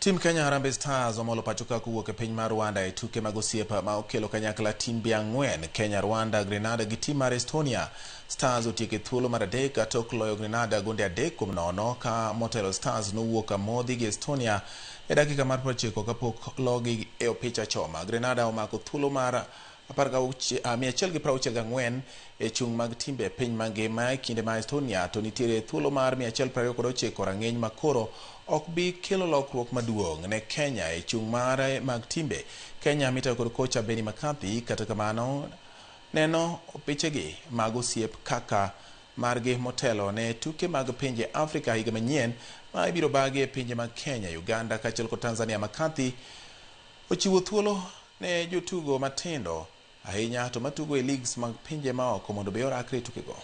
Tim Kenya Harambee Stars omolo pacho ka kowuok e piny mar Rwanda e tuke mag osiep ma okelo kanyakla timbe ang'wen Kenya, Rwanda, Grenada gi tim mar Estonia. Stars otieko e thuolo mar adek tok loyo Grenada gonde 3-0 ka motelo Stars nowuok amodhi gi Estonia e dakika mar 90 kapok logi e opich achoma. Grenada omako thuolo mar 164 e chung' mag timbe e piny mangima e kinde ma Estonia to nitiere e thuolo mar 129 rang'iny makoro ok bi kelo lokruok maduong' ne Kenya e chung' mare mag timbe. Kenya mitayo kod kocha Benni McCarthy kata kamano neno opichegi mag osiep kaka margi motelo ne tuke mag pinje Afrika higa manyien ma ibiro bagi e pinje mag Kenya, Uganda kaachiel kod Tanzania. McCarthy ochiwo thuolo ne jotugo matindo ahinya to matugo e leagues mag pinje maoko mondo be orakre e tukego.